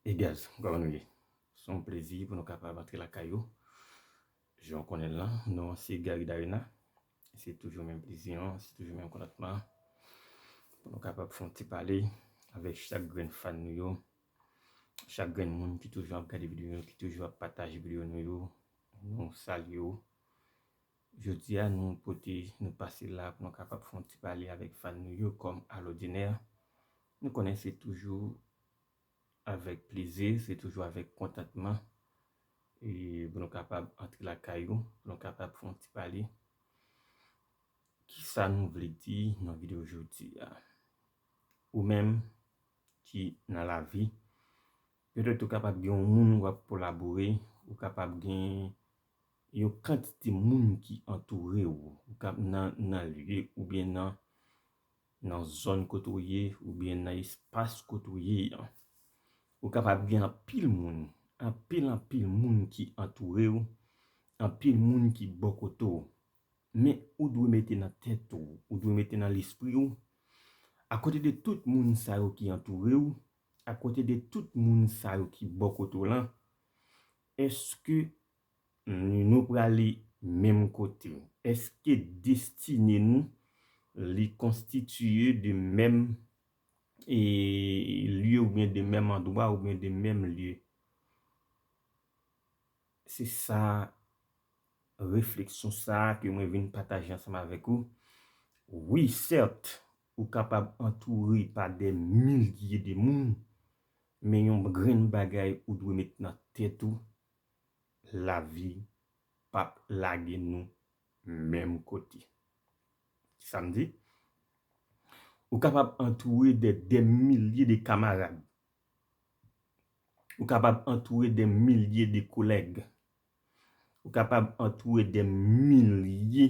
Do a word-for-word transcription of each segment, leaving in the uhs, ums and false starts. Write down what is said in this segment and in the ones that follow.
Hey guys, kòman nou ye? Se yon plezi pou nou kapab antre lakay ou. Jan w konnen l lan, non an se Gary Darena. Se toujou menm plezi an, se toujou menm kontantman an. Pou nou kapab fè yon ti pale avèk chak grenn fan nou yo, chak grenn moun ki toujou ap gade videyo nou yo, ki toujou ap pataje videyo nou yo. Nou salye w. Jodi a, nou pote, nou pase la pou nou kapab fè yon ti pale avèk fan nou yo kòm alòdinè. Nou konnen se toujou avèk plezi, se toujou avèk kontantman. E pou nou kapab antre lakay ou, pou nou kapab fè yon ti pale. Kisa nou vle di nan videyo jodi a? Ou menm ki nan lavi, petèt ou kapab gen yon moun w ap kolabore, ou kapab gen yon kantite moun ki antoure w, ou kap nan, nan lye oubyen nan, nan zòn kote w ye, oubyen nan espas kote w ye an. Ou kapab gen anpil moun, anpil, anpil moun ki antoure w, anpil moun ki bò kote w. Men ou dwe mete nan tèt ou, ou dwe mete nan lespri w, akote de tout moun sa yo ki antoure w, akote de tout moun sa yo ki bò kote w lan, èske nou prale menm kote? Èske destine nou li konstitiye de menm, e, lye oubyen de menm andwa oubyen de menm lye? Se sa, refleksyon sa a ke mwen vin pataje ansanm avèk ou. Wi, sèt, ou kapab antoure pa dè milye de moun, men yon grenn bagay ou dwe met nan tèt ou, lavi p ap lage nou menm kote. Sa m di, ou kapab antoure de dè milye de kamarad. Ou kapab antoure de milye de kolèg. Ou kapab antoure de milye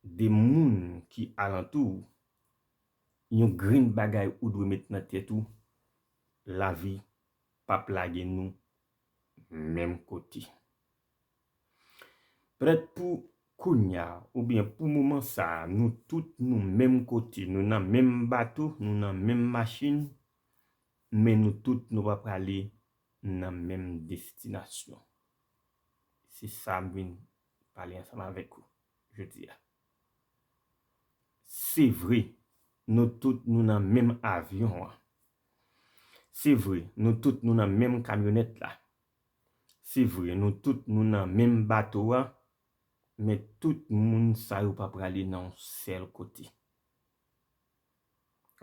de moun ki alantou w. Yon grenn bagay ou dwe met nan tèt ou, lavi p ap lage nou menm kote. Petèt pou kounye a, oubyen pou moman sa a, nou tout nou menm kote, nou nan menm bato, nou nan menm machin, men nou tout nou pa prale nan menm destinasyon. Se sa m vin pale ansanm avèk ou jodi a. Se vre, nou tout nou nan menm avyon an. Se vre, nou tout nou nan menm kamyonèt la. Se vre, nou tout nou nan menm bato a, men tout moun sa yo pa prale nan yon sèl kote.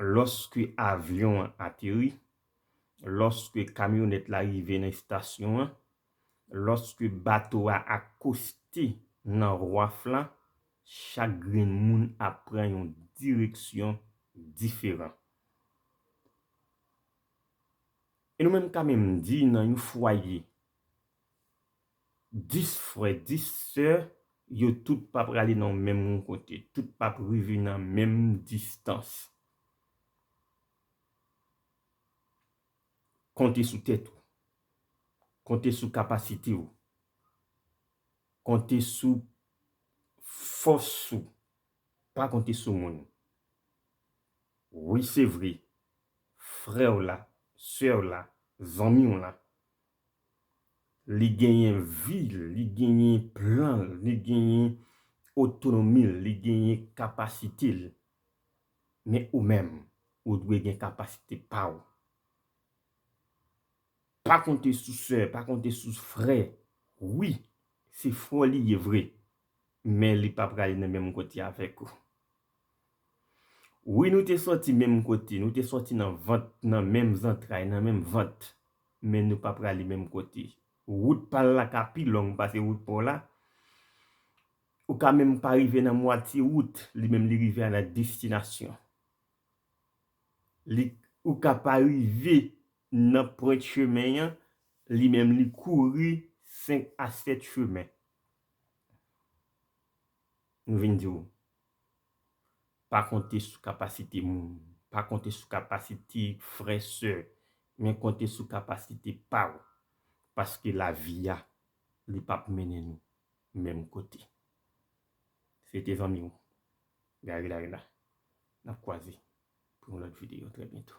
Lòske avyon an ateri, lòske kamyonèt la rive nan estasyon an, lòske bato a akoste nan waf la, chak grenn moun ap pran yon direksyon diferan. E nou menm ka menm di nan yon fwaye, dis frè, dis sè, yo tout p ap prale nan menm yon kote, tout p ap rive nan menm distans. Konte sou tèt ou. Konte sou kapasite w. Konte sou fòs ou. Pa konte sou moun. Wi, se vre. Frè w la, sè w la, zanmi w la, li genyen vi l, li genyen plan l, li genyen otonomi l, li genyen kapasite l. Men ou menm, ou dwe gen kapasite pa w. Pa konte sou sè, pa konte sou frè. Wi, se frè w li ye vre, men li pa prale nan menm kote avèk ou. Wi, nou te sòti menm kote, nou te sòti nan vant, nan menm zantray, nan menm vant, men nou pa prale menm kote. Wout pa l la ka pi long pase wout pa w la. Ou ka menm pa rive nan mwatye wout, li menm li rive a la destinasyon. Li, ou ka pa rive nan pwent chemen an, li menm li kouri senk a sèt chemen. M vin di w, pa konte sou kapasite moun, pa konte sou kapasite frè, sè, men konte sou kapasite pa w. Paske lavi a, li p ap mennen nou menm kote. Se te zanmi w, Gary Darena. N ap kwaze pou yon lòt videyo trè byento.